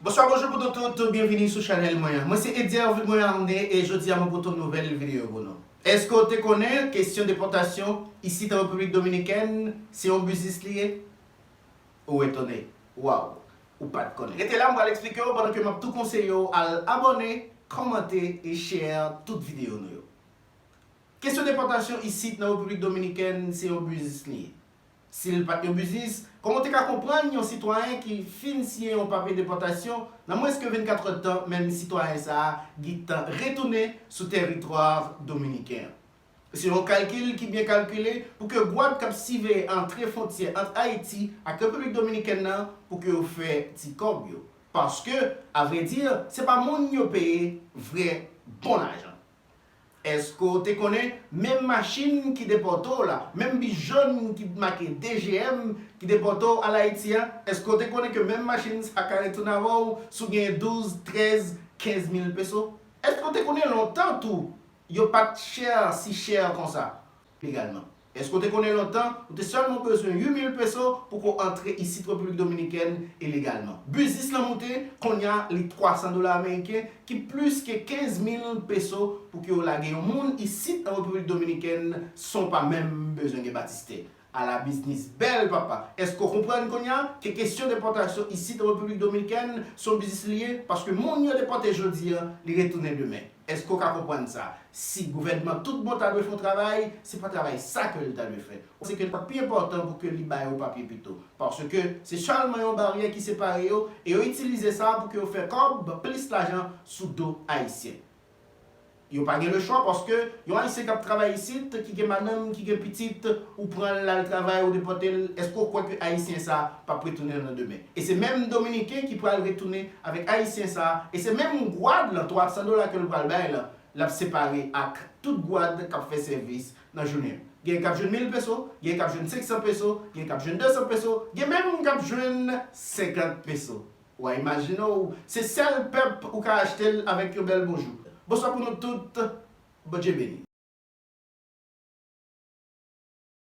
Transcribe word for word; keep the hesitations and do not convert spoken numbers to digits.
Bonswa, bonjou pou nou tout, byenvini sou chanèl mwen an. Mwen se Edier Vilmoin Arne e jodi a mwen pote yon nouvèl videyo pou nou. Èske w te konnen kesyon depòtasyon isit an Repiblik Dominikèn se yon biznis li ye? Ou etone? Waw, ou pa t konnen. Rete la, m pral eksplike w pandan ke m ap tou konseye w al abòne, kòmante e share tout videyo nou yo. Kesyon depòtasyon isit nan Repiblik Dominikèn se yon biznis li ye. Si l pa t yon biznis, kòman w te ka konprann yon sitwayen ki fin siyen yon papye depòtasyon, nan mwens ke vennkatrè tan, menm sitwayen sa a gentan retounen sou tèritwa dominiken an? Se yon kalkil ki byen kalkile pou ke gwad k ap siveye antre fwontyè ant Ayiti ak Repiblik Dominikèn nan pou ke yo fè ti kòb yo. Paske, avrèdi, se pa moun yo peye vrè bon lajan. Èske w te konnen menm machin ki depòte w la, menm bis jòn ki make D G M ki depòte w al Ayiti a, èske w te konnen ke menm machin sa ka retounen avè w si w genyen douz, trèz, kenz mil peso? Èske w te konnen lontan tou yo pa t chè si chè konsa legalman? Èske w te konnen lontan ou te sèlman bezwen uit mil peso pou ke w antre isit Repiblik Dominikèn ilegalman? Biznis lan moute, kounye a li twa san dola ameriken, ki plis ke kenz mil peso pou ke w lage yon moun isit an Repiblik Dominikèn san w pa menm bezwen gen batistè. Ala biznis bèl, papa! Èske w konprann kounye a ke kesyon depòtasyon isit an Repiblik Dominikèn se yon biznis li ye? Paske moun yo depòte jodi a, li retounen demen. Èske w ka konprann sa? Si gouvènman tout bon ta dwe fè yon travay, se pa travay sa ke l ta dwe fè. Se ke l pa t pi enpòtan pou ke li ba yo papye pito. Paske se sèlman yon baryè ki separe yo, e yo itilize sa pou ke yo fè kòb, plis lajan sou do Ayisyen. Yo pa gen lechwa paske yon Ayisyen k ap travay isit, ki gen madanm, ki gen pitit, ou pran l al travay, ou depòte l, èske w kwè ke Ayisyen sa p ap retounen nan demen? E se menm Dominiken ki pral retounen avèk Ayisyen sa, e se menm gwad lan, twa san dola ke l pral bay lan, l ap separe ak tout gwad k ap fè sèvis nan jounen an. Gen k ap jwenn mil peso, gen k ap jwenn senk san peso, gen k ap jwenn de san peso, gen menm k ap jwenn senkant peso. W a imajine w, se sèl pèp ou ka achte l avèk yon bèl bonjou. Bonswa pou nou tout, Bondye beni.